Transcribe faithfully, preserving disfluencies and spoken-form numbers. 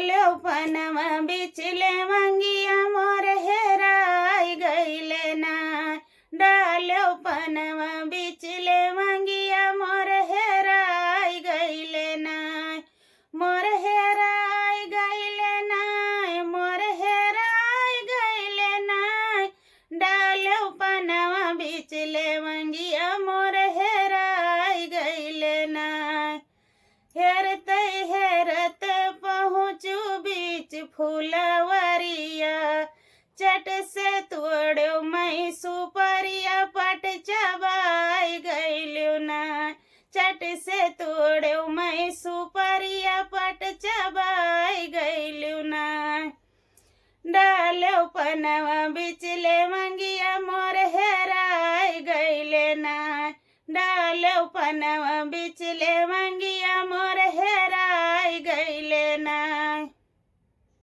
डालेउ पनवा बिचले मंगिया मोर हेराइ गइले ना। डालेउ पनवा बिचले मंगिया मोर हेराइ गइले ना। मोर हेराइ गइले ना, मोर हेराइ गइले ना। डालेउ पनवा बिचले मंगिया मोर हेराइ गइले ना। हेरतै हेरत पहुँचु बीच फुलवरिया, चट से तोड़ेउ मइ सुपरिया पट चबाइ गइलेउ ना। चट से तोड़ेउ मइ सुपरिया पट चबाइ गइलेउ ना। डालेउ पनवा बिचले मंगिया मोर हेराइ गइले ना। डालेउ पनवा बिचले मंगिया मोर हे